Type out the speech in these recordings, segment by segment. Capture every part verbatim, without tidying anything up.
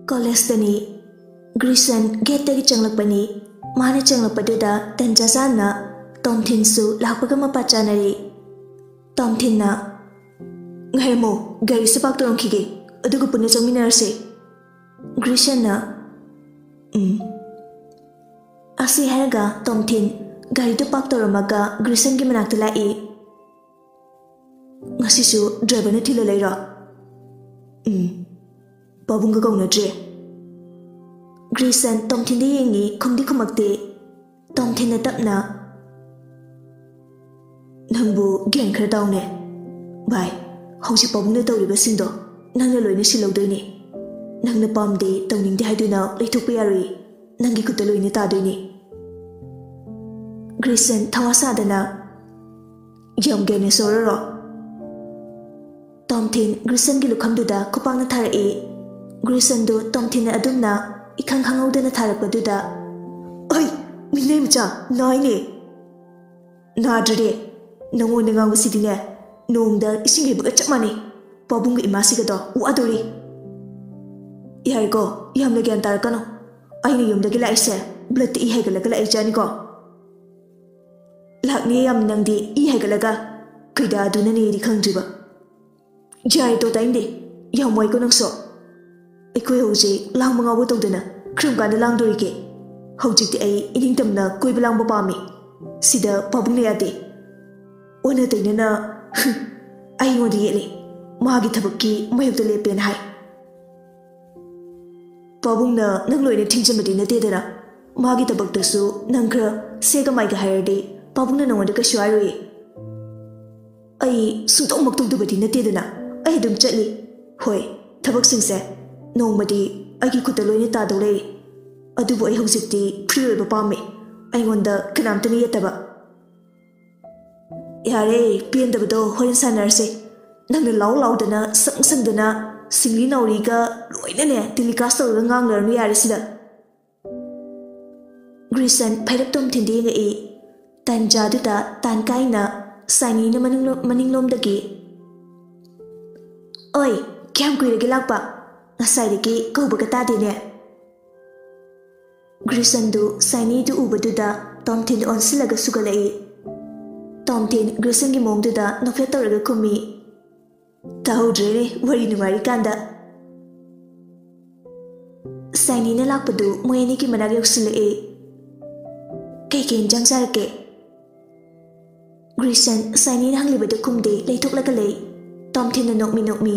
ꯀꯣꯂꯦꯖꯇꯅꯤ꯫ ꯒ꯭ꯔꯤꯁꯟ ꯒꯦꯠꯇꯒꯤ ꯆꯪꯂꯛꯄꯅꯤ꯫ ꯃꯥꯅ ꯆꯪꯂꯛꯄꯗꯨꯗ ꯇꯟꯖꯥ ꯆꯥꯅ ꯇꯣꯝꯊꯤꯟꯁꯨ ꯂꯥꯛꯄꯒ ꯃꯄꯥ ꯆꯥꯅꯔꯤ꯫ ꯇꯣꯝꯊꯤꯟꯅ, "ꯉꯥꯏꯔꯝꯃꯣ, ꯒꯥꯔꯤꯁꯦ ꯄꯥꯔꯛ ꯇꯧꯔꯝꯈꯤꯒꯦ, ꯑꯗꯨꯒ ꯄꯨꯟꯅ ꯆꯪꯃꯤꯟꯅꯔꯁꯦ꯫" ꯒ꯭ꯔꯤꯁꯟꯅ, "ꯎꯝ꯫" ꯑꯁꯤ ꯍꯥꯏꯔꯒ ꯇꯣꯝꯊꯤꯟ ꯒꯥꯔꯤꯗꯨ ꯄꯥꯔꯛ ꯇꯧꯔꯝꯃꯒ ꯒ꯭ꯔꯤꯁꯟꯒꯤ ꯃꯅꯥꯛꯇ ꯂꯥꯛꯏ꯫ "ꯉꯁꯤꯁꯨ ꯗ꯭ꯔꯥꯏꯚꯔꯅ ꯊꯤꯜꯂ ꯂꯩꯔꯣ?" "ꯎꯝ, ꯄꯥꯕꯨꯡꯒ ꯀꯧꯅꯗ꯭ꯔꯦ꯫" ꯒ꯭ꯔꯤꯁꯟ ꯇꯣꯝꯊꯤꯟꯗ ꯌꯦꯡꯉꯤ, ꯈꯨꯝꯗꯤ ꯈꯨꯝꯃꯛꯇꯦ꯫ ꯇꯣꯝꯊꯤꯟꯅ ꯇꯞꯅ, "ꯅꯪꯕꯨ ꯒ꯭ꯌꯥꯟ ꯈꯔ ꯇꯥꯎꯅꯦ꯫ ꯚꯥꯏ, ꯍꯧꯖꯤꯛ ꯄꯥꯕꯨꯡꯅ ꯇꯧꯔꯤꯕꯁꯤꯡꯗꯣ ꯅꯪꯅ ꯂꯣꯏꯅ ꯁꯤꯜꯍꯧꯗꯣꯏꯅꯦ꯫ ꯅꯪꯅ ꯄꯥꯝꯗꯦ, ꯇꯧꯅꯤꯡꯗꯦ ꯍꯥꯏꯗꯨꯅ ꯂꯩꯊꯣꯛꯄ ꯌꯥꯔꯣꯏ꯫ ꯅꯪꯒꯤ ꯈꯨꯠꯇ ꯂꯣꯏꯅ ꯇꯥꯗꯣꯏꯅꯦ꯫" ꯒ꯭ꯔꯤꯁꯟ ꯊꯋꯥ ꯁꯥꯗꯅ, "ꯌꯥꯝ ꯒ꯭ꯌꯥꯟꯅ ꯁꯣꯔꯔꯣ?" ꯇꯣꯝꯊꯤꯟ ꯒ꯭ꯔꯤꯁꯟꯒꯤ ꯂꯨꯈꯝꯗꯨꯗ ꯈꯨꯄꯥꯛꯅ ꯊꯥꯔꯛꯏ꯫ ꯒ꯭ꯔꯤꯁꯟꯗꯨ ꯇꯣꯝꯊꯤꯟꯅ ꯑꯗꯨꯝꯅ ꯏꯈꯪ ꯈꯪꯍꯧꯗꯅ ꯊꯥꯔꯛꯄꯗꯨꯗ, "ꯑꯩ, ꯃꯤꯅꯩ ꯃꯆꯥ, ꯅꯥꯏꯅꯦ!" "ꯅꯥꯗ꯭ꯔꯗꯤ, ꯅꯉꯣꯟꯗ ꯉꯥꯡꯕꯁꯤꯗꯤꯅꯦ, ꯅꯣꯡꯗ ꯏꯁꯤꯡ ꯍꯩꯕꯒ ꯆꯞ ꯃꯥꯟꯅꯩ꯫ ꯄꯥꯕꯨꯡꯒ ꯏꯃꯥꯁꯤꯒꯗꯣ ꯋꯥꯗꯣꯔꯤ꯫" "ꯌꯥꯔꯦꯀꯣ, ꯌꯥꯝꯅ ꯒ꯭ꯌꯥꯟ ꯇꯥꯔꯛꯀꯅꯨ꯫ ꯑꯩꯅ ꯌꯨꯝꯗꯒꯤ ꯂꯥꯛꯏꯁꯦ ꯕ꯭ꯂꯠꯇ ꯏ ꯍꯩꯒꯠꯂꯒ ꯂꯥꯛꯏ ꯖꯥꯠꯅꯤꯀꯣ꯫" "ꯂꯥꯛꯅꯤ ꯌꯥꯝ ꯅꯪꯗꯤ ꯏ ꯍꯩꯒꯠꯂꯒ, ꯀꯩꯗꯥꯗꯨꯅꯅꯦꯗꯤ ꯈꯪꯗ꯭ꯔꯤꯕ꯫" "ꯌꯥꯔꯦ ꯇꯣ, ꯇꯥꯏꯅꯤꯡꯗꯦ꯫ ꯌꯥꯝ ꯋꯥꯏꯀꯣ ꯅꯪꯁꯨ꯫ ꯑꯩꯈꯣꯏ ꯍꯧꯖꯤꯛ ꯂꯥꯡꯕ ꯉꯥꯎꯕ ꯇꯧꯗꯅ ꯀꯔꯝ ꯀꯥꯟꯗ ꯂꯥꯡꯗꯣꯔꯤꯒꯦ? ꯍꯧꯖꯤꯛꯇꯤ ꯑꯩ ꯏꯅꯤꯡꯇꯝꯅ ꯀꯣꯏꯕ ꯂꯥꯡꯕ ꯄꯥꯝꯃꯤ꯫ ꯁꯤꯗ ꯄꯥꯕꯨꯡꯅ ꯌꯥꯗꯦ꯫ ꯑꯣꯟꯅ ꯇꯩꯅꯅ, ꯑꯩꯉꯣꯟꯗ ꯌꯦꯠꯂꯤ꯫ ꯃꯥꯒꯤ ꯊꯕꯛꯀꯤ ꯃꯥꯌꯣꯛꯇ ꯂꯦꯞꯄꯦꯅ ꯍꯥꯏ꯫" "ꯄꯥꯕꯨꯡꯅ ꯅꯪ ꯂꯣꯏꯅ ꯊꯤꯡꯖꯤꯟꯕꯗꯤ ꯅꯠꯇꯦꯗꯅ꯫ ꯃꯥꯒꯤ ꯊꯕꯛꯇꯁꯨ ꯅꯪ ꯈꯔ ꯁꯦꯒ ꯃꯥꯏꯒ ꯍꯥꯏꯔꯗꯤ ꯄꯥꯕꯨꯡꯅ ꯅꯪꯉꯣꯟꯗ ꯀꯩꯁꯨ ꯍꯥꯏꯔꯣꯏꯌꯦ꯫" "ꯑꯩ ꯁꯨꯡꯇꯧꯃꯛ ꯇꯧꯗꯕꯗꯤ ꯅꯠꯇꯦꯗꯅ꯫ ꯑꯩ ꯑꯗꯨꯝ ꯆꯠꯂꯤ꯫ ꯍꯣꯏ, ꯊꯕꯛꯁꯤꯡꯁꯦ ꯅꯣꯡꯃꯗꯤ ꯑꯩꯒꯤ ꯈꯨꯠꯇ ꯂꯣꯏꯅ ꯇꯥꯗꯧ ꯂꯩꯔꯦ꯫ ꯑꯗꯨꯕꯨ ꯑꯩ ꯍꯧꯖꯤꯛꯇꯤ ꯐ꯭ꯔꯤ ꯑꯣꯏꯕ ꯄꯥꯝꯃꯤ꯫ ꯑꯩꯉꯣꯟꯗ ꯀꯅꯥꯝꯇꯅ ꯌꯦꯠꯇꯕ꯫" "ꯌꯥꯔꯦ, ꯄꯦꯟꯗꯕꯗꯣ ꯍꯣꯔꯦꯟ ꯁꯥꯟꯅꯔꯁꯦ꯫ ꯅꯪꯅ ꯂꯥꯎ ꯂꯥꯎꯗꯅ, ꯁꯪ ꯁꯪꯗꯅ, ꯁꯤꯡꯂꯤ ꯅꯥꯎꯔꯤꯒ ꯂꯣꯏꯅꯅꯦ ꯇꯦꯂꯤꯀꯥꯁ ꯇꯧꯔꯒ ꯉꯥꯡꯂꯔꯅꯨ ꯌꯥꯔꯦ ꯁꯤꯗ꯫" ꯒ꯭ꯔꯤꯁꯟ ꯐꯩꯔꯞ ꯇꯣꯝꯊꯤꯟꯗ ꯌꯦꯡꯉꯛꯏ꯫ ꯇꯟꯖꯥꯗꯨꯗ ꯇꯥꯟ ꯀꯥꯏꯅ ꯁꯥꯏꯅꯤꯅ ꯃꯅꯤꯡꯂꯣ-, ꯃꯅꯤꯡꯂꯣꯝꯗꯒꯤ, "ꯑꯣꯏ, ꯀꯌꯥꯝ ꯀꯨꯏꯔꯒꯦ ꯂꯥꯛꯄ?" ꯉꯁꯥꯏꯗꯒꯤ ꯀꯧꯕꯒ ꯇꯥꯗꯦꯅꯦ꯫ ꯒ꯭ꯔꯤꯁꯟꯗꯨ ꯁꯥꯏꯅꯤꯗꯨ ꯎꯕꯗꯨꯗ ꯇꯣꯝꯊꯤꯟ ꯑꯣꯟꯁꯤꯜꯂꯒ ꯁꯨꯒꯠꯂꯛꯏ꯫ ꯇꯣꯝꯊꯤꯟ ꯒ꯭ꯔꯤꯁꯟꯒꯤ ꯃꯑꯣꯡꯗꯨꯗ ꯅꯣꯛꯐꯦꯠ ꯇꯧꯔꯒ ꯈꯨꯝꯃꯤ꯫ "ꯇꯥꯍꯧꯗ꯭ꯔꯦꯅꯦ, ꯋꯥꯔꯤ ꯅꯨꯡꯉꯥꯏꯔꯤꯀꯥꯟꯗ꯫" ꯁꯥꯏꯅꯤꯅ ꯂꯥꯛꯄꯗꯨ ꯃꯣꯏ ꯑꯅꯤꯒꯤ ꯃꯅꯥꯛ ꯌꯧꯁꯤꯜꯂꯛꯏ꯫ "ꯀꯩꯀꯩ ꯏꯟꯖꯥꯡ ꯆꯥꯔꯛꯀꯦ?" ꯒ꯭ꯔꯤꯁꯟ ꯁꯥꯏꯅꯤꯅ ꯍꯪꯂꯤꯕꯗꯨ ꯈꯨꯝꯗꯦ, ꯂꯩꯊꯣꯛꯂꯒ ꯂꯩ꯫ ꯇꯣꯝꯊꯤꯟꯅ ꯅꯣꯛꯃꯤ ꯅꯣꯛꯃꯤ,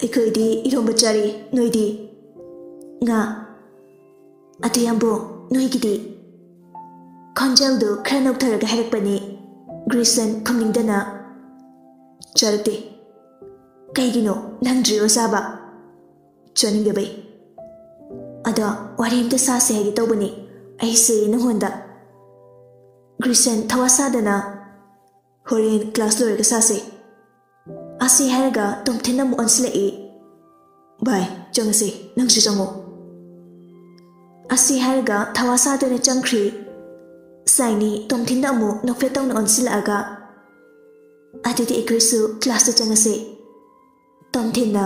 "ꯑꯩꯈꯣꯏꯗꯤ ꯏꯔꯣꯝꯕ ꯆꯥꯔꯤ, ꯅꯣꯏꯗꯤ?" "ꯉꯥ꯫" "ꯑꯗꯨ ꯌꯥꯝꯕꯨꯡ, ꯅꯣꯏꯒꯤꯗꯤ?" ꯈꯣꯟꯖꯦꯜꯗꯨ ꯈꯔ ꯅꯧꯊꯔꯒ ꯍꯥꯏꯔꯛꯄꯅꯤ꯫ ꯒ꯭ꯔꯤꯁꯟ ꯈꯨꯝꯅꯤꯡꯗꯅ, "ꯆꯥꯔꯛꯇꯦ꯫" "ꯀꯩꯒꯤꯅꯣ, ꯅꯪꯗ꯭ꯔꯤꯔꯣ ꯆꯥꯕ?" "ꯆꯥꯅꯤꯡꯗꯕꯩ꯫ ꯑꯗꯣ ꯋꯥꯔꯤ ꯑꯝꯇ ꯁꯥꯁꯦ ꯍꯥꯏꯒꯦ ꯇꯧꯕꯅꯤ ꯑꯩꯁꯦ ꯅꯪꯉꯣꯟꯗ꯫" ꯒ꯭ꯔꯤꯁꯟ ꯊꯋꯥ ꯁꯥꯗꯅ, "ꯍꯣꯔꯦꯟ ꯀ꯭ꯂꯥꯁ ꯂꯣꯏꯔꯒ ꯁꯥꯁꯦ꯫" ꯑꯁꯤ ꯍꯥꯏꯔꯒ ꯇꯣꯝꯊꯤꯟ ꯑꯃꯨꯛ ꯑꯣꯟꯁꯤꯜꯂꯛꯏ꯫ "ꯚꯥꯏ, ꯆꯪꯉꯁꯦ, ꯅꯪꯁꯨ ꯆꯪꯉꯣ꯫" ꯑꯁꯤ ꯍꯥꯏꯔꯒ ꯊꯋꯥ ꯁꯥꯗꯅ ꯆꯪꯈ꯭ꯔꯤ꯫ ꯁꯥꯏꯅꯤ ꯇꯣꯝꯊꯤꯟꯗ ꯑꯃꯨꯛ ꯅꯣꯛꯐꯦꯠ ꯇꯧꯅ ꯑꯣꯟꯁꯤꯜꯂꯛꯑꯒ, "ꯑꯗꯨꯗꯤ ꯑꯩꯈꯣꯏꯁꯨ ꯀ꯭ꯂꯥꯁꯇ ꯆꯪꯉꯁꯦ꯫" ꯇꯣꯝꯊꯤꯟꯅ,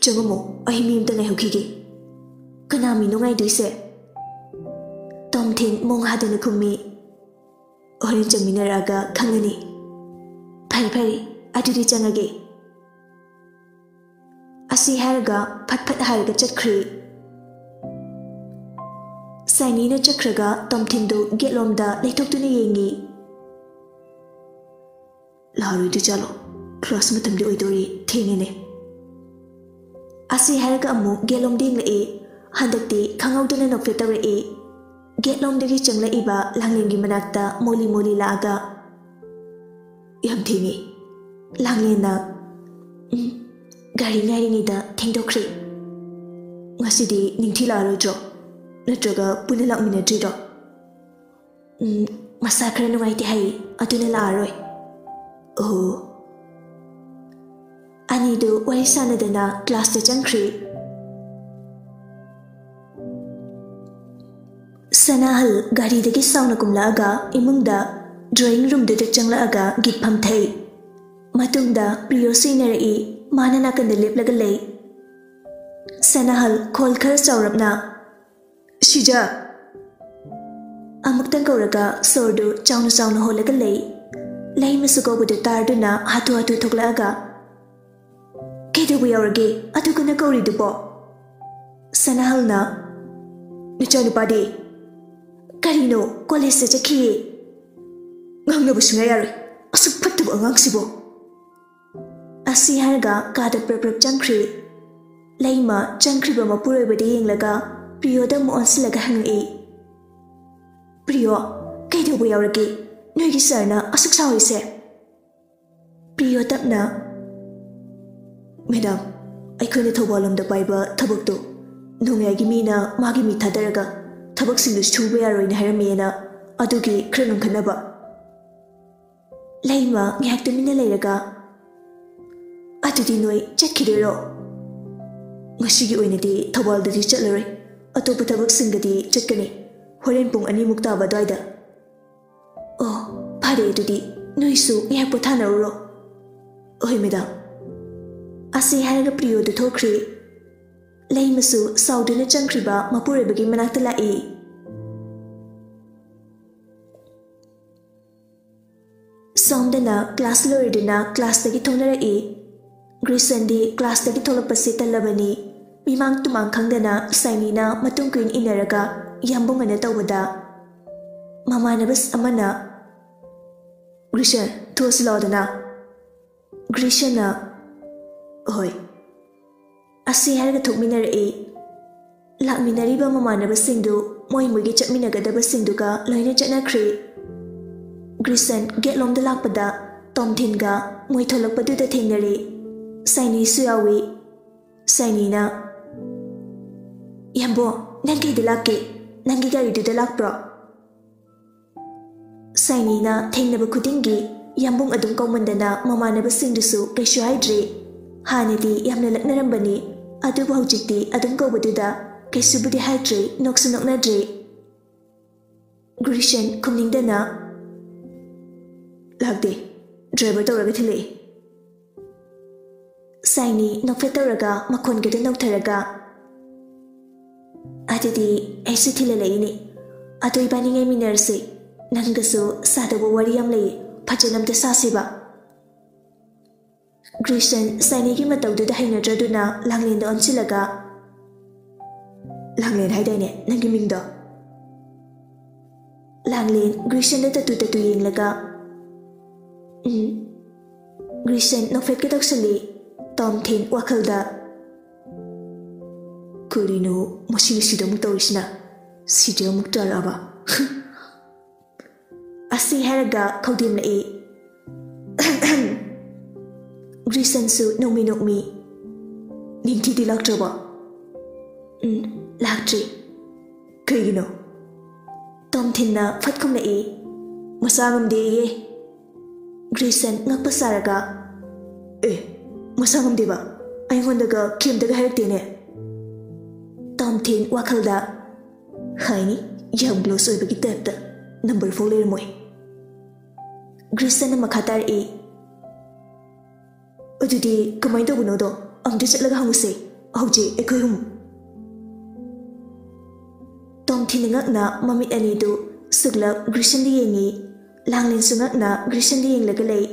"ꯆꯪꯉꯝꯃꯣ, ꯑꯩ ꯃꯤ ꯑꯝꯇ ꯉꯥꯏꯍꯧꯈꯤꯒꯦ꯫" "ꯀꯅꯥ ꯃꯤꯅꯣ ꯉꯥꯏꯗꯣꯏꯁꯦ?" ꯇꯣꯝꯊꯤꯟ ꯃꯣꯡ ꯍꯥꯗꯅ ꯈꯨꯝꯃꯤ꯫ "ꯍꯣꯔꯦꯟ ꯆꯪꯃꯤꯟꯅꯔꯛꯑꯒ ꯈꯪꯒꯅꯤ꯫" "ꯐꯔꯦ ꯐꯔꯦ, ꯑꯗꯨꯗꯤ ꯆꯪꯉꯒꯦ꯫" ꯑꯁꯤ ꯍꯥꯏꯔꯒ ꯐꯠ ꯐꯠ ꯍꯥꯏꯔꯒ ꯆꯠꯈ꯭ꯔꯤ꯫ ꯁꯥꯏꯅꯤꯅ ꯆꯠꯈ꯭ꯔꯒ ꯇꯣꯝꯊꯤꯟꯗꯨ ꯒꯦꯠꯂꯣꯝꯗ ꯂꯩꯊꯣꯛꯇꯨꯅ ꯌꯦꯡꯉꯤ꯫ "ꯂꯥꯛꯑꯔꯣꯏꯗꯣꯏ ꯖꯥꯠꯂꯣ? ꯀ꯭ꯂꯥꯁ ꯃꯇꯝꯗꯤ ꯑꯣꯏꯗꯣꯔꯤ, ꯊꯦꯡꯉꯦꯅꯦ꯫" ꯑꯁꯤ ꯍꯥꯏꯔꯒ ꯑꯃꯨꯛ ꯒꯦꯠꯂꯣꯝꯗ ꯌꯦꯡꯂꯛꯏ꯫ ꯍꯟꯗꯛꯇꯤ ꯈꯪꯍꯧꯗꯅ ꯅꯣꯛꯐꯦꯠ ꯇꯧꯔꯛꯏ꯫ ꯒꯦꯠꯂꯣꯝꯗꯒꯤ ꯆꯪꯂꯛꯏꯕ ꯂꯥꯡꯂꯦꯟꯒꯤ ꯃꯅꯥꯛꯇ ꯃꯣꯂꯤ ꯃꯣꯂꯤ ꯂꯥꯛꯑꯒ, "ꯌꯥꯝ ꯊꯦꯡꯉꯦ꯫" ꯂꯥꯡꯂꯦꯟꯅ, "ꯎꯝ, ꯒꯥꯔꯤ ꯉꯥꯏꯔꯤꯉꯩꯗ ꯊꯦꯡꯗꯣꯛꯈ꯭ꯔꯦ꯫ ꯉꯁꯤꯗꯤ ꯅꯤꯡꯊꯤ ꯂꯥꯛꯑꯔꯣꯏꯗ꯭ꯔꯣ? ꯅꯠꯇ꯭ꯔꯒ ꯄꯨꯟꯅ ꯂꯥꯛꯃꯤꯟꯅꯗ꯭ꯔꯤꯔꯣ?" "ꯎꯝ, ꯃꯁꯥ ꯈꯔ ꯅꯨꯡꯉꯥꯏꯇꯦ ꯍꯥꯏꯌꯦ, ꯑꯗꯨꯅ ꯂꯥꯛꯑꯔꯣꯏ꯫" "ꯑꯣ꯫" ꯑꯅꯤꯗꯨ ꯋꯥꯔꯤ ꯁꯥꯟꯅꯗꯅ ꯀ꯭ꯂꯥꯁꯇ ꯆꯪꯈ꯭ꯔꯤ꯫ ꯁꯅꯥꯍꯜ ꯒꯥꯔꯤꯗꯒꯤ ꯁꯥꯎꯅ ꯀꯨꯝꯂꯛꯑꯒ ꯏꯃꯨꯡꯗ, ꯗ꯭ꯔꯣꯌꯤꯡ ꯔꯨꯝꯗꯨꯗ ꯆꯪꯂꯛꯑꯒ ꯒꯤꯠ ꯐꯝꯊꯩ꯫ ꯃꯇꯨꯡꯗ ꯄ꯭ꯔꯤꯌꯣꯁꯨ ꯏꯟꯅꯔꯛꯏ꯫ ꯃꯥꯅ ꯅꯥꯀꯟꯗ ꯂꯦꯞꯂꯒ ꯂꯩ꯫ ꯁꯅꯥꯍꯜ ꯈꯣꯜ ꯈꯔ ꯆꯥꯎꯔꯞꯅ, "ꯁꯤꯖ!" ꯑꯃꯨꯛꯇꯪ ꯀꯧꯔꯒ ꯁꯣꯔꯗꯨ ꯆꯥꯎꯅ ꯆꯥꯎꯅ ꯍꯣꯜꯂꯒ ꯂꯩ꯫ ꯂꯩꯃꯁꯨ ꯀꯧꯕꯗꯨ ꯇꯥꯔꯗꯨꯅ ꯍꯥꯊꯨ ꯍꯥꯊꯨ ꯊꯣꯛꯂꯛꯑꯒ, "ꯀꯩꯗꯧꯕ ꯌꯥꯎꯔꯒꯦ ꯑꯗꯨ ꯀꯟꯅ ꯀꯧꯔꯤꯗꯨꯕꯣ?" ꯁꯅꯥꯍꯜꯅ, "ꯅꯆꯥꯅꯨꯄꯥꯗꯤ?" "ꯀꯔꯤꯅꯣ, ꯀꯣꯂꯦꯖꯇ ꯆꯠꯈꯤꯌꯦ꯫ ꯉꯥꯡꯅꯕ ꯁꯨꯡꯌꯥ ꯌꯥꯔꯣꯏ, ꯑꯁꯨꯛ ꯐꯠꯇꯕ ꯑꯉꯥꯡꯁꯤꯕꯨ!" ꯑꯁꯤ ꯍꯥꯏꯔꯒ ꯀꯥꯗ ꯄ꯭ꯔꯞ ꯄ꯭ꯔꯞ ꯆꯪꯈ꯭ꯔꯦ꯫ ꯂꯩꯃ ꯆꯪꯈ꯭ꯔꯤꯕ ꯃꯄꯨꯔꯣꯏꯕꯗ ꯌꯦꯡꯂꯒ ꯄ꯭ꯔꯤꯌꯣꯗ ꯑꯃꯨꯛ ꯑꯣꯟꯁꯤꯜꯂꯒ ꯍꯪꯉꯛꯏ, "ꯄ꯭ꯔꯤꯌꯣ, ꯀꯩꯗꯧꯕ ꯌꯥꯎꯔꯒꯦ? ꯅꯣꯏꯒꯤ ꯁꯥꯔꯅ ꯑꯁꯨꯛ ꯁꯥꯎꯔꯤꯁꯦ?" ꯄ꯭ꯔꯤꯌꯣ ꯇꯞꯅ, "ꯃꯦꯗꯥꯝ, ꯑꯩꯈꯣꯏꯅ ꯊꯧꯕꯥꯜ ꯂꯣꯝꯗ ꯄꯥꯏꯕ ꯊꯕꯛꯇꯣ ꯅꯣꯡꯌꯥꯏꯒꯤ ꯃꯤꯅ ꯃꯥꯒꯤ ꯃꯤ ꯊꯥꯗꯔꯒ ꯊꯕꯛꯁꯤꯡꯗꯨ ꯁꯨꯕ ꯌꯥꯔꯣꯏꯅ ꯍꯥꯏꯔꯝꯃꯦꯅ, ꯑꯗꯨꯒꯤ ꯈꯔ ꯉꯟꯈꯠꯅꯕ꯫" ꯂꯩꯃ ꯉꯥꯏꯍꯥꯛ ꯇꯨꯃꯤꯟꯅ ꯂꯩꯔꯒ, "ꯑꯗꯨꯗꯤ ꯅꯣꯏ ꯆꯠꯈꯤꯗꯣꯏꯔꯣ?" "ꯉꯁꯤꯒꯤ ꯑꯣꯏꯅꯗꯤ ꯊꯧꯕꯥꯜꯗꯗꯤ ꯆꯠꯂꯔꯣꯏ, ꯑꯇꯣꯞꯄ ꯊꯕꯛꯁꯤꯡꯗꯗꯤ ꯆꯠꯀꯅꯤ, ꯍꯣꯔꯦꯟ ꯄꯨꯡ ꯑꯅꯤꯃꯨꯛ ꯇꯥꯕ ꯑꯗꯨꯋꯥꯏꯗ꯫" "ꯑꯣ, ꯐꯔꯦ, ꯑꯗꯨꯗꯤ ꯅꯣꯏꯁꯨ ꯉꯥꯏꯍꯥꯛ ꯄꯣꯊꯥꯅꯔꯨꯔꯣ꯫" "ꯍꯣꯏ ꯃꯦꯗꯥꯝ꯫" ꯑꯁꯤ ꯍꯥꯏꯔꯒ ꯄ꯭ꯔꯤꯌꯣꯗꯨ ꯊꯣꯛꯈ꯭ꯔꯦ꯫ ꯂꯩꯃꯁꯨ ꯁꯥꯎꯗꯨꯅ ꯆꯪꯈ꯭ꯔꯤꯕ ꯃꯄꯨꯔꯣꯏꯕꯒꯤ ꯃꯅꯥꯛꯇ ꯂꯥꯛꯏ꯫ ꯁꯣꯝꯗꯅ ꯀ꯭ꯂꯥꯁ ꯂꯣꯏꯔꯗꯨꯅ ꯀ꯭ꯂꯥꯁꯇꯒꯤ ꯊꯣꯛꯅꯔꯛꯏ꯫ ꯒ꯭ꯔꯤꯁꯟꯗꯤ ꯀ꯭ꯂꯥꯁꯇꯒꯤ ꯊꯣꯛꯂꯛꯄꯁꯤ ꯇꯜꯂꯕꯅꯤ꯫ ꯃꯤꯃꯥꯡ ꯇꯨꯃꯥꯡ ꯈꯪꯗꯅ ꯁꯥꯏꯅꯤꯅ ꯃꯇꯨꯡ ꯀꯨꯏꯅ ꯏꯟꯅꯔꯒ ꯌꯥꯝꯕꯨꯡ ꯑꯅ ꯇꯧꯕꯗ, ꯃꯃꯥꯟꯅꯕ ꯑꯃꯅ, "ꯒ꯭ꯔꯤꯁꯟ, ꯊꯣꯛꯑꯁꯤ ꯂꯥꯎꯗꯅ꯫" ꯒ꯭ꯔꯤꯁꯟꯅ, "ꯍꯣꯏ꯫" ꯑꯁꯤ ꯍꯥꯏꯔꯒ ꯊꯣꯛꯃꯤꯟꯅꯔꯛꯏ꯫ ꯂꯥꯛꯃꯤꯟꯅꯔꯤꯕ ꯃꯃꯥꯟꯅꯕꯁꯤꯡꯗꯨ ꯃꯣꯏ ꯃꯣꯏꯒꯤ ꯆꯠꯃꯤꯟꯅꯒꯗꯕꯁꯤꯡꯗꯨꯒ ꯂꯣꯏꯅ ꯆꯠꯅꯈ꯭ꯔꯦ꯫ ꯒ꯭ꯔꯤꯁꯟ ꯒꯦꯠꯂꯣꯝꯗ ꯂꯥꯛꯄꯗ ꯇꯣꯝꯊꯤꯟꯒ ꯃꯣꯏ ꯊꯣꯛꯂꯛꯄꯗꯨꯗ ꯊꯦꯡꯅꯔꯦ꯫ ꯁꯥꯏꯅꯤꯁꯨ ꯌꯥꯎꯏ꯫ ꯁꯥꯏꯅꯤꯅ, "ꯌꯥꯝꯕꯣ, ꯅꯪ ꯀꯩꯗ ꯂꯥꯛꯀꯦ? ꯅꯪꯒꯤ ꯒꯥꯔꯤꯗꯨꯗ ꯂꯥꯛꯄ꯭ꯔꯣ?" ꯁꯥꯏꯅꯤꯅ ꯊꯦꯡꯅꯕ ꯈꯨꯗꯤꯡꯒꯤ ꯌꯥꯝꯕꯨꯡ ꯑꯗꯨꯝ ꯀꯧꯃꯟꯗꯅ ꯃꯃꯥꯟꯅꯕꯁꯤꯡꯗꯨꯁꯨ ꯀꯩꯁꯨ ꯍꯥꯏꯗ꯭ꯔꯦ꯫ ꯍꯥꯟꯅꯗꯤ ꯌꯥꯝꯅ ꯂꯛꯅꯔꯝꯕꯅꯤ, ꯑꯗꯨꯕꯨ ꯍꯧꯖꯤꯛꯇꯤ ꯑꯗꯨꯝ ꯀꯧꯕꯗꯨꯗ ꯀꯩꯁꯨꯕꯨꯗꯤ ꯍꯥꯏꯗ꯭ꯔꯦ, ꯅꯣꯛꯁꯨ ꯅꯣꯛꯅꯗ꯭ꯔꯦ꯫ ꯒ꯭ꯔꯤꯁꯟ ꯈꯨꯝꯅꯤꯡꯗꯅ, "ꯂꯥꯛꯇꯦ, ꯗ꯭ꯔꯥꯏꯚꯔ ꯇꯧꯔꯒ ꯊꯤꯜꯂꯛꯏ꯫" ꯁꯥꯏꯅꯤ ꯅꯣꯛꯐꯦꯠ ꯇꯧꯔꯒ ꯃꯈꯣꯟꯒꯗ ꯅꯧꯊꯔꯒ, ꯑꯗꯨꯗꯤ ꯑꯩꯁꯨ ꯊꯤꯜꯂꯛꯏꯅꯦ꯫ ꯑꯗꯣ ꯏꯕꯥꯅꯤ ꯉꯥꯏꯃꯤꯟꯅꯔꯁꯦ꯫ ꯅꯪꯒꯁꯨ ꯁꯥꯗꯧꯕ ꯋꯥꯔꯤ ꯌꯥꯝ ꯂꯩꯌꯦ꯫ ꯐꯖꯅ ꯑꯝꯇ ꯁꯥꯁꯤꯕ꯫ ꯒ꯭ꯔꯤꯁꯟ ꯁꯥꯏꯅꯤꯒꯤ ꯃꯇꯧꯗꯨꯗ ꯍꯩꯅꯗ꯭ꯔꯗꯨꯅ ꯂꯥꯡꯂꯦꯟꯗ ꯑꯣꯟꯁꯤꯜꯂꯒ, "ꯂꯥꯡꯂꯦꯟ ꯍꯥꯏꯗꯥꯏꯅꯦ ꯅꯪꯒꯤ ꯃꯤꯡꯗꯣ?" ꯂꯥꯡꯂꯦꯟ ꯒ꯭ꯔꯤꯁꯟꯗ ꯇꯠꯇꯨ ꯇꯠꯇꯨ ꯌꯦꯡꯂꯒ, "ꯎꯝ?" ꯒ꯭ꯔꯤꯁꯟ ꯅꯣꯛꯐꯦꯠꯀ ꯇꯧꯁꯜꯂꯤ꯫ ꯇꯣꯝꯊꯤꯟ ꯋꯥꯈꯜꯗ, "ꯀꯔꯤꯅꯣ ꯃꯁꯤ ꯉꯁꯤꯗ ꯑꯃꯨꯛ ꯇꯧꯔꯤꯁꯤꯅ? ꯁꯤꯗꯤ ꯑꯃꯨꯛ ꯇꯥꯔꯛꯑꯕ?" ꯑꯁꯤ ꯍꯥꯏꯔꯒ ꯈꯧꯗꯦꯝꯂꯛꯏ꯫ ꯒ꯭ꯔꯤꯁꯟꯁꯨ ꯅꯣꯛꯃꯤ ꯅꯣꯛꯃꯤ, "ꯅꯤꯡꯊꯤꯗꯤ ꯂꯥꯛꯇ꯭ꯔꯕꯣ?" "ꯎꯝ, ꯂꯥꯛꯇ꯭ꯔꯤ꯫" "ꯀꯩꯒꯤꯅꯣ?" ꯇꯣꯝꯊꯤꯟꯅ ꯐꯠ ꯈꯨꯝꯂꯛꯏ꯫ "ꯃꯁꯥ ꯉꯝꯗꯦꯌꯦ꯫" ꯒ꯭ꯔꯤꯁꯟ ꯉꯛꯄ ꯁꯥꯔꯒ, "ꯑꯦ, ꯃꯁꯥ ꯉꯝꯗꯦꯕ? ꯑꯩꯉꯣꯟꯗꯒ ꯀꯩꯝꯇꯒ ꯍꯥꯏꯔꯛꯇꯦꯅꯦ꯫" ꯇꯣꯝꯊꯤꯟ ꯋꯥꯈꯜꯗ, "ꯍꯥꯏꯅꯤ, ꯌꯥꯝ ꯀ꯭ꯂꯣꯁ ꯑꯣꯏꯕꯒꯤ ꯇꯥꯏꯞꯇ, ꯅꯝꯕꯔ ꯐꯥꯎ ꯂꯩꯔꯝꯃꯣꯏ꯫" ꯒ꯭ꯔꯤꯁꯟꯅ ꯃꯈꯥ ꯇꯥꯔꯛꯏ, "ꯑꯗꯨꯗꯤ ꯀꯃꯥꯏꯅ ꯇꯧꯕꯅꯣꯗꯣ ꯑꯝꯇ ꯆꯠꯂꯒ ꯍꯪꯉꯨꯁꯦ, ꯍꯧꯖꯤꯛ ꯑꯩꯈꯣꯏ ꯑꯍꯨꯝ꯫" ꯇꯣꯝꯊꯤꯟꯅ ꯉꯛꯅ ꯃꯃꯤꯠ ꯑꯅꯤꯗꯨ ꯁꯨꯛꯂꯞ ꯒ꯭ꯔꯤꯁꯟꯗ ꯌꯦꯡꯉꯤ꯫ ꯂꯥꯡꯂꯦꯟꯁꯨ ꯉꯛꯅ ꯒ꯭ꯔꯤꯁꯟꯗ ꯌꯦꯡꯂꯒ ꯂꯩ꯫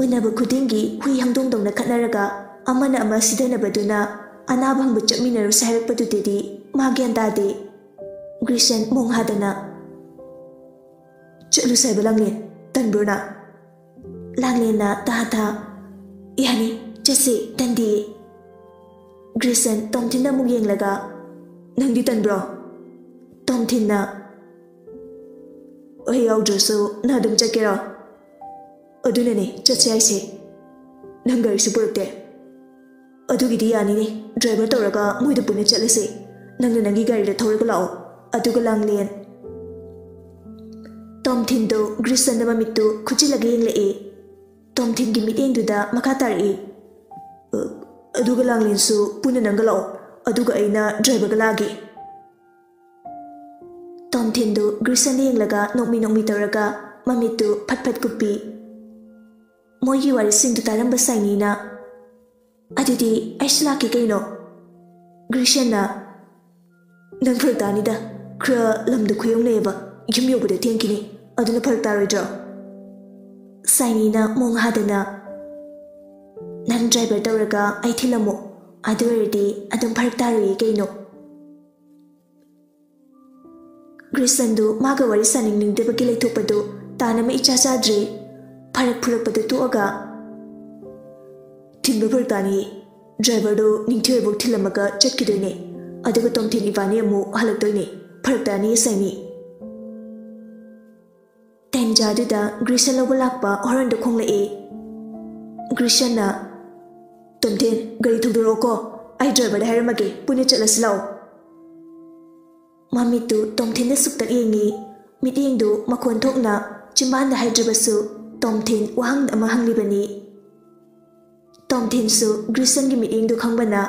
ꯎꯅꯕ ꯈꯨꯗꯤꯡꯒꯤ ꯍꯨꯏ ꯍꯧꯗꯣꯡꯗꯧꯅ ꯈꯠꯅꯔꯒ ꯑꯃꯅ ꯑꯃ ꯁꯤꯗꯅꯕꯗꯨꯅ ꯑꯅꯥꯕ ꯍꯪꯕ ꯆꯠꯃꯤꯟꯅꯔꯨꯁꯦ ꯍꯥꯏꯔꯛꯄꯗꯨꯗꯗꯤ ꯃꯥ ꯒ꯭ꯌꯥꯟ ꯇꯥꯗꯦ꯫ ꯒ꯭ꯔꯤꯁꯟ ꯃꯣꯡ ꯍꯥꯗꯅ, "ꯆꯠꯂꯨꯁꯦ ꯍꯥꯏꯕ ꯂꯥꯡꯂꯦꯟ, ꯇꯟꯕ꯭ꯔꯣ ꯅꯪ?" ꯂꯥꯡꯂꯦꯟꯅ ꯇꯥ ꯇꯥ, "ꯌꯥꯅꯤ, ꯆꯠꯁꯤ, ꯇꯟꯗꯦ꯫" ꯒ꯭ꯔꯤꯁꯟ ꯇꯣꯝꯊꯤꯟꯗ ꯑꯃꯨꯛ ꯌꯦꯡꯂꯒ, "ꯅꯪꯗꯤ ꯇꯟꯕ꯭ꯔꯣ?" ꯇꯣꯝꯊꯤꯟꯅ, "ꯑꯩ ꯌꯥꯎꯗ꯭ꯔꯁꯨ ꯅꯪ ꯑꯗꯨꯝ ꯆꯠꯀꯦꯔꯣ?" "ꯑꯗꯨꯅꯅꯦ ꯆꯠꯁꯦ ꯍꯥꯏꯁꯦ꯫ ꯅꯪ ꯒꯥꯔꯤꯁꯨ ꯄꯨꯔꯛꯇꯦ꯫" "ꯑꯗꯨꯒꯤꯗꯤ ꯌꯥꯅꯤꯅꯦ, ꯗ꯭ꯔꯥꯏꯚꯔ ꯇꯧꯔꯒ ꯃꯣꯏꯗ ꯄꯨꯟꯅ ꯆꯠꯂꯁꯦ꯫ ꯅꯪꯅ ꯅꯪꯒꯤ ꯒꯥꯔꯤꯗ ꯊꯧꯔꯒ ꯂꯥꯛꯑꯣ꯫" ꯑꯗꯨꯒ ꯂꯥꯡꯂꯦꯟ꯫ ꯇꯣꯝꯊꯤꯟꯗꯣ ꯒ꯭ꯔꯤꯁꯟꯗ ꯃꯃꯤꯠꯇꯨ ꯈꯨꯠꯆꯤꯜꯂꯒ ꯌꯦꯡꯂꯛꯏ꯫ ꯇꯣꯝꯊꯤꯟꯒꯤ ꯃꯤꯠꯌꯦꯡꯗꯨꯗ ꯃꯈꯥ ꯇꯥꯔꯛꯏ, "ꯑ, ꯑꯗꯨꯒ ꯂꯥꯡꯂꯦꯟꯁꯨ ꯄꯨꯟꯅ ꯅꯪꯒ ꯂꯥꯛꯑꯣ, ꯑꯗꯨꯒ ꯑꯩꯅ ꯗ꯭ꯔꯥꯏꯚꯔꯒ ꯂꯥꯛꯑꯒꯦ꯫" ꯇꯣꯝꯊꯤꯟꯗꯨ ꯒ꯭ꯔꯤꯁꯟꯗ ꯌꯦꯡꯂꯒ ꯅꯣꯛꯃꯤ ꯅꯣꯛꯃꯤ ꯇꯧꯔꯒ ꯃꯃꯤꯠꯇꯨ ꯐꯠ ꯐꯠ ꯀꯨꯞꯄꯤ꯫ ꯃꯣꯏꯒꯤ ꯋꯥꯔꯤꯁꯤꯡꯗꯨ ꯇꯥꯔꯝꯕ ꯁꯥꯏꯅꯤꯅ, "ꯑꯗꯨꯗꯤ ꯑꯩꯁꯨ ꯂꯥꯛꯀꯦ ꯀꯩꯅꯣ꯫" ꯒ꯭ꯔꯤꯁꯟꯅ, "ꯅꯪ ꯐꯔꯛ ꯇꯥꯅꯤꯗ, ꯈꯔ ꯂꯝꯗꯣ ꯈꯨꯌꯧꯅꯩꯌꯦꯕ, ꯌꯨꯝ ꯌꯧꯕꯗ ꯊꯦꯡꯈꯤꯅꯤ, ꯑꯗꯨꯅ ꯐꯔꯛ ꯇꯥꯔꯣꯏꯗ꯭ꯔꯣ?" ꯁꯥꯏꯅꯤꯅ ꯃꯣꯡ ꯍꯥꯗꯅ, "ꯅꯪ ꯗ꯭ꯔꯥꯏꯚꯔ ꯇꯧꯔꯒ ꯑꯩ ꯊꯤꯜꯂꯝꯃꯣ, ꯑꯗꯨ ꯑꯣꯏꯔꯗꯤ ꯑꯗꯨꯝ ꯐꯔꯛ ꯇꯥꯔꯣꯏꯌꯦ ꯀꯩꯅꯣ?" ꯒ꯭ꯔꯤꯁꯟꯗꯨ ꯃꯥꯒ ꯋꯥꯔꯤ ꯁꯥꯅꯤꯡꯅꯤꯡꯗꯕꯒꯤ ꯂꯩꯊꯣꯛꯄꯗꯨ ꯇꯥꯟ ꯑꯃ ꯏꯆꯥ ꯆꯥꯗ꯭ꯔꯦ꯫ ꯐꯔꯛ ꯐꯨꯔꯛꯄꯗꯨ ꯇꯣꯛꯑꯒ, "ꯊꯤꯟꯕ ꯐꯔꯛ ꯇꯥꯅꯤꯌꯦ꯫ ꯗ꯭ꯔꯥꯏꯚꯔꯗꯨ ꯅꯤꯡꯊꯤꯑꯣꯏꯕꯨ ꯊꯤꯜꯂꯝꯃꯒ ꯆꯠꯈꯤꯗꯣꯏꯅꯦ, ꯑꯗꯨꯒ ꯇꯣꯝꯊꯤꯟ ꯏꯕꯥꯅꯤ ꯑꯃꯨꯛ ꯍꯜꯂꯛꯇꯣꯏꯅꯦ꯫ ꯐꯔꯛ ꯇꯥꯅꯤꯌꯦ ꯁꯥꯏꯅꯤ꯫" ꯇꯟꯖꯥꯗꯨꯗ ꯒ꯭ꯔꯤꯁꯟ ꯂꯧꯕ ꯂꯥꯛꯄ ꯍꯣꯔꯟꯗꯨ ꯈꯣꯡꯂꯛꯑꯦ꯫ ꯒ꯭ꯔꯤꯁꯟꯅ, "ꯇꯣꯝꯊꯤꯟ, ꯒꯥꯔꯤ ꯊꯧꯗꯣꯔꯛꯑꯣꯀꯣ, ꯑꯩ ꯗ꯭ꯔꯥꯏꯚꯔꯗ ꯍꯥꯏꯔꯝꯃꯒꯦ, ꯄꯨꯟꯅ ꯆꯠꯂꯁꯤ ꯂꯥꯛꯑꯣ꯫" ꯃꯃꯤꯠꯇꯨ ꯇꯣꯝꯊꯤꯟꯗ ꯁꯨꯛꯇꯛ ꯌꯦꯡꯉꯤ꯫ ꯃꯤꯠꯌꯦꯡꯗꯨ ꯃꯈꯣꯟ ꯊꯣꯛꯅ ꯆꯤꯝꯕꯥꯟꯗ ꯍꯥꯏꯗ꯭ꯔꯕꯁꯨ ꯇꯣꯝꯊꯤꯟ ꯋꯥꯍꯪ ꯑꯃ ꯍꯪꯂꯤꯕꯅꯤ꯫ ꯇꯣꯝꯊꯤꯟꯁꯨ ꯒ꯭ꯔꯤꯁꯟꯒꯤ ꯃꯤꯠꯌꯦꯡꯗꯨ ꯈꯪꯕꯅ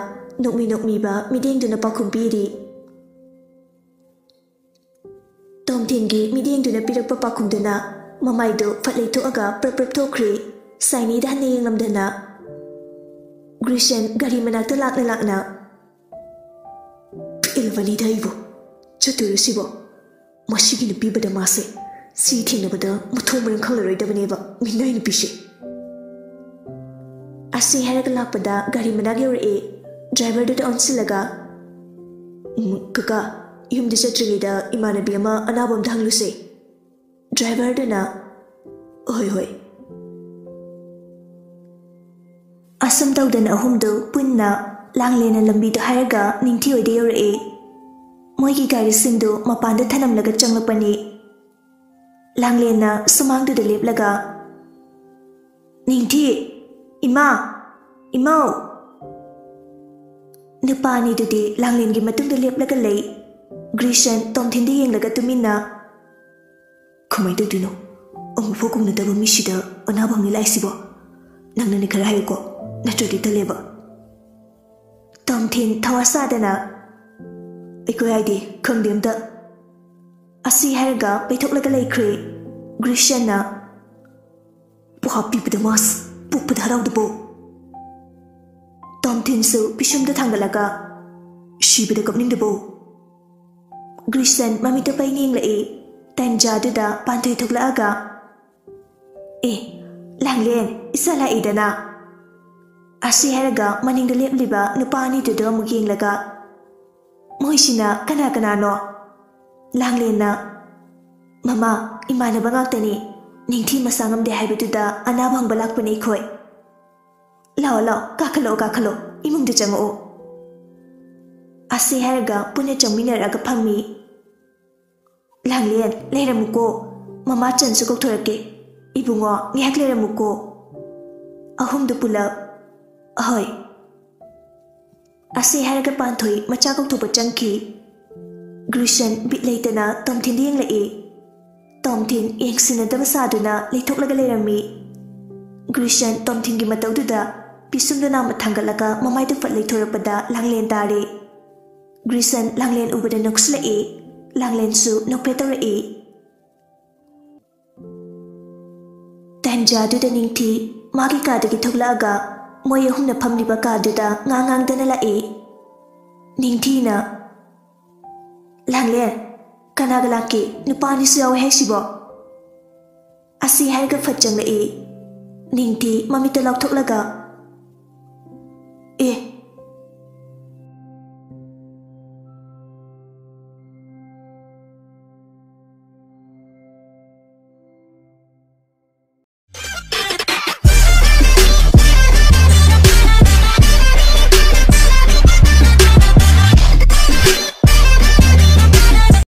ꯅꯣꯛꯃꯤ ꯅꯣꯛꯃꯤꯕ ꯃꯤꯠꯌꯦꯡꯗꯨꯅ ꯄꯥꯎꯈꯨꯝ ꯄꯤꯔꯤ꯫ ꯇꯣꯝꯊꯤꯟꯒꯤ ꯃꯤꯠꯌꯦꯡꯗꯨꯅ ꯄꯤꯔꯛꯄ ꯄꯥꯎꯈꯨꯝꯗꯨꯅ ꯃꯃꯥꯏꯗꯨ ꯐꯠ ꯂꯩꯊꯣꯛꯑꯒ ꯄ꯭ꯔꯞ ꯄ꯭ꯔꯞ ꯊꯣꯛꯈ꯭ꯔꯦ꯫ ꯁꯥꯏꯅꯤꯗ ꯍꯟꯅ ꯌꯦꯡꯂꯝꯗꯅ ꯒ꯭ꯔꯤꯁꯟ ꯒꯥꯔꯤ ꯃꯅꯥꯛꯇ ꯂꯥꯛꯅ ꯂꯥꯛꯅ, "ꯄꯦꯜꯂꯕꯅꯤꯗ ꯑꯩꯕꯨ꯫ ꯆꯠꯇꯣꯏꯔꯣ ꯁꯤꯕꯣ? ꯃꯁꯤꯒꯤ ꯅꯨꯄꯤ ꯕꯗꯃꯥꯁꯁꯦ ꯁꯤ ꯊꯦꯡꯅꯕꯗ ꯃꯊꯣꯡ ꯃꯔꯝ ꯈꯪꯂꯔꯣꯏꯗꯕꯅꯦꯕ, ꯃꯤꯅꯥꯏ ꯅꯨꯄꯤꯁꯦ꯫" ꯑꯁꯤ ꯍꯥꯏꯔꯒ ꯂꯥꯛꯄꯗ ꯒꯥꯔꯤ ꯃꯅꯥꯛ ꯌꯧꯔꯛꯑꯦ꯫ ꯗ꯭ꯔꯥꯏꯚꯔꯗꯨꯗ ꯑꯣꯟꯁꯤꯜꯂꯒ, "ꯎꯝ, ꯀꯀꯥ, ꯌꯨꯝꯗ ꯆꯠꯇ꯭ꯔꯤꯉꯩꯗ ꯏꯃꯥꯟꯅꯕꯤ ꯑꯃ ꯑꯅꯥꯕ ꯑꯝꯗ ꯍꯪꯂꯨꯁꯦ꯫" ꯗ꯭ꯔꯥꯏꯚꯔꯗꯨꯅ, "ꯍꯣꯏ, ꯍꯣꯏ꯫" ꯑꯁꯨꯝ ꯇꯧꯗꯅ ꯑꯍꯨꯝꯗꯨ ꯄꯨꯟꯅ ꯂꯥꯡꯂꯦꯟꯅ ꯂꯝꯕꯤꯗꯨ ꯍꯥꯏꯔꯒ ꯅꯤꯡꯊꯤ ꯍꯣꯏꯗ ꯌꯧꯔꯛꯑꯦ꯫ ꯃꯣꯏꯒꯤ ꯒꯥꯔꯤꯁꯤꯡꯗꯨ ꯃꯄꯥꯟꯗ ꯊꯅꯝꯂꯒ ꯆꯪꯂꯛꯄꯅꯤ꯫ ꯂꯥꯡꯂꯦꯟꯅ ꯁꯨꯃꯥꯡꯗꯨꯗ ꯂꯦꯞꯂꯒ, "ꯅꯤꯡꯊꯤ, ꯏꯃꯥ, ꯏꯃꯧ!" ꯅꯨꯄꯥ ꯑꯅꯤꯗꯨꯗꯤ ꯂꯥꯡꯂꯦꯟꯒꯤ ꯃꯇꯨꯡꯗ ꯂꯦꯞꯂꯒ ꯂꯩ꯫ ꯒ꯭ꯔꯤꯁꯟ ꯇꯣꯝꯊꯤꯟꯗ ꯌꯦꯡꯂꯒ ꯇꯨꯃꯤꯟꯅ, "ꯀꯃꯥꯏꯅ ꯇꯧꯗꯣꯏꯅꯣ? ꯑꯃꯨꯛꯐꯥꯎ ꯀꯧꯅꯗꯕ ꯃꯤꯁꯤꯗ ꯑꯅꯥꯕ ꯍꯪꯅꯤ ꯂꯥꯛꯏꯁꯤꯕꯣ? ꯅꯪꯅꯅꯦ ꯈꯔ ꯍꯥꯏꯌꯨꯀꯣ, ꯅꯠꯇ꯭ꯔꯗꯤ ꯇꯜꯂꯦꯕ꯫" ꯇꯣꯝꯊꯤꯟ ꯊꯋꯥ ꯁꯥꯗꯅ, "ꯑꯩꯈꯣꯏ ꯍꯥꯏꯗꯤ ꯈꯪꯗꯦ ꯑꯝꯇ꯫" ꯑꯁꯤ ꯍꯥꯏꯔꯒ ꯄꯩꯊꯣꯛꯂꯒ ꯂꯩꯈ꯭ꯔꯦ꯫ ꯒ꯭ꯔꯤꯁꯟꯅ, "ꯄꯣꯍꯥꯞ ꯄꯤꯕꯗ ꯃꯥꯁ ꯄꯣꯛꯄꯗ ꯍꯔꯥꯎꯗꯕꯣ?" ꯇꯣꯝꯊꯤꯟꯁꯨ ꯄꯤꯁꯨꯝꯗ ꯊꯥꯡꯒꯠꯂꯒ, "ꯁꯤꯕꯗ ꯀꯞꯅꯤꯡꯗꯕꯣ?" ꯒ꯭ꯔꯤꯁꯟ ꯃꯃꯤꯠꯇꯨ ꯄꯩ ꯌꯦꯡꯂꯛꯏ꯫ ꯇꯟꯖꯥꯗꯨꯗ ꯄꯥꯟꯊꯣꯏ ꯊꯣꯛꯂꯛꯑꯒ, "ꯑꯦ, ꯂꯥꯡꯂꯦꯟ, ꯏꯆꯥ ꯂꯥꯛꯏꯗꯅ!" ꯑꯁꯤ ꯍꯥꯏꯔꯒ ꯃꯅꯤꯡꯗ ꯂꯦꯞꯂꯤꯕ ꯅꯨꯄꯥ ꯑꯅꯤꯗꯨꯗ ꯑꯃꯨꯛ ꯌꯦꯡꯂꯒ, "ꯃꯣꯏꯁꯤꯅ ꯀꯅꯥ ꯀꯅꯥꯅꯣ?" ꯂꯥꯡꯂꯦꯟꯅ, "ꯃꯃꯥ, ꯏꯃꯥꯟꯅꯕ ꯉꯥꯛꯇꯅꯤ꯫ ꯅꯤꯡꯊꯤ ꯃꯁꯥ ꯉꯝꯗꯦ ꯍꯥꯏꯕꯗꯨꯗ ꯑꯅꯥꯕ ꯍꯪꯕ ꯂꯥꯛꯄꯅꯤ ꯑꯩꯈꯣꯏ꯫ ꯂꯥꯛꯑꯣ, ꯂꯥꯛꯑꯣ, ꯀꯥꯈꯠꯂꯛꯑꯣ, ꯀꯥꯈꯠꯂꯣ, ꯏꯃꯨꯡꯗ ꯆꯪꯉꯛꯑꯣ꯫" ꯑꯁꯤ ꯍꯥꯏꯔꯒ ꯄꯨꯟꯅ ꯆꯪꯃꯤꯟꯅꯔꯒ ꯐꯝꯃꯤ꯫ "ꯂꯥꯡꯂꯦꯟ, ꯂꯩꯔꯝꯃꯨꯀꯣ꯫ ꯃꯃꯥ ꯆꯟꯁꯨ ꯀꯧꯊꯣꯔꯛꯀꯦ꯫ ꯏꯕꯨꯡꯉꯣ, ꯉꯥꯏꯍꯥꯛ ꯂꯩꯔꯝꯃꯨꯀꯣ꯫" ꯑꯍꯨꯝꯗꯨ ꯄꯨꯂꯞ, "ꯑꯍꯣꯏ꯫" ꯑꯁꯤ ꯍꯥꯏꯔꯒ ꯄꯥꯟꯊꯣꯏ ꯃꯆꯥ ꯀꯧꯊꯣꯛꯄ ꯆꯪꯈꯤ꯫ ꯒ꯭ꯔꯤꯁꯟ ꯕꯤꯠ ꯂꯩꯇꯅ ꯇꯣꯝꯊꯤꯟꯗ ꯌꯦꯡꯂꯛꯏ꯫ ꯇꯣꯝꯊꯤꯟ ꯌꯦꯡꯁꯤꯟꯅꯗꯕ ꯁꯥꯗꯨꯅ ꯂꯩꯊꯣꯛꯂꯒ ꯂꯩꯔꯝꯃꯤ꯫ ꯒ꯭ꯔꯤꯁꯟ ꯇꯣꯝꯊꯤꯟꯒꯤ ꯃꯇꯧꯗꯨꯗ ꯄꯤꯁꯨꯝꯗꯨ ꯅꯥꯝꯃ ꯊꯥꯡꯒꯠꯂꯒ ꯃꯃꯥꯏꯗꯨ ꯐꯠ ꯂꯩꯊꯣꯔꯛꯄꯗ ꯂꯥꯡꯂꯦꯟ ꯇꯥꯔꯦ꯫ ꯒ꯭ꯔꯤꯁꯟ ꯂꯥꯡꯂꯦꯟ ꯎꯕꯗ ꯅꯣꯛꯁꯤꯜꯂꯛꯏ꯫ ꯂꯥꯡꯂꯦꯟꯁꯨ ꯅꯣꯛꯐꯦꯠ ꯇꯧꯔꯛꯏ꯫ ꯇꯟꯖꯥꯗꯨꯗ ꯅꯤꯡꯊꯤ ꯃꯥꯒꯤ ꯀꯥꯗꯒꯤ ꯊꯣꯛꯂꯛꯑꯒ ꯃꯣꯏ ꯑꯍꯨꯝꯅ ꯐꯝꯂꯤꯕ ꯀꯥꯗꯨꯗ ꯉꯥꯡ ꯉꯥꯡꯗꯅ ꯂꯥꯛꯏ꯫ ꯅꯤꯡꯊꯤꯅ, "ꯂꯥꯡꯂꯦꯟ, ꯀꯅꯥꯒ ꯂꯥꯛꯀꯦ? ꯅꯨꯄꯥ ꯑꯅꯤꯁꯨ ꯌꯥꯎꯋꯦ ꯍꯥꯏꯁꯤꯕꯣ?" ꯑꯁꯤ ꯍꯥꯏꯔꯒ ꯐꯠ ꯆꯪꯂꯛꯏ꯫ ꯅꯤꯡꯊꯤ ꯃꯃꯤꯠꯇ ꯂꯥꯎꯊꯣꯛꯂꯒ, "ꯑꯦ,